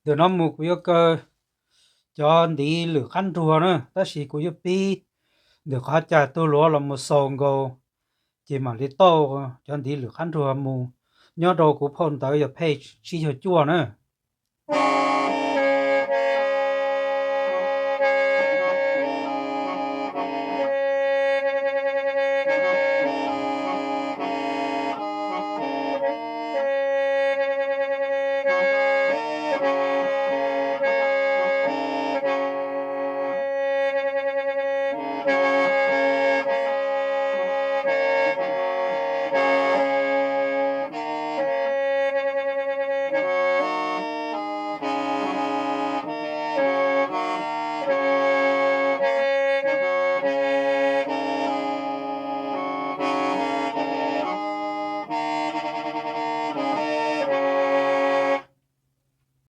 Ntawm no mus kuv yuav kaw cov ntiv lwm qab nruag na, tab sis kuv yuav pib ntawm qhov cais tug luav los mus xaus nkaus, ces mam li tau cov ntiv lwm qab nruag mus. Nyob rau kuv phau ntawv yog page tsib caug cuaj na.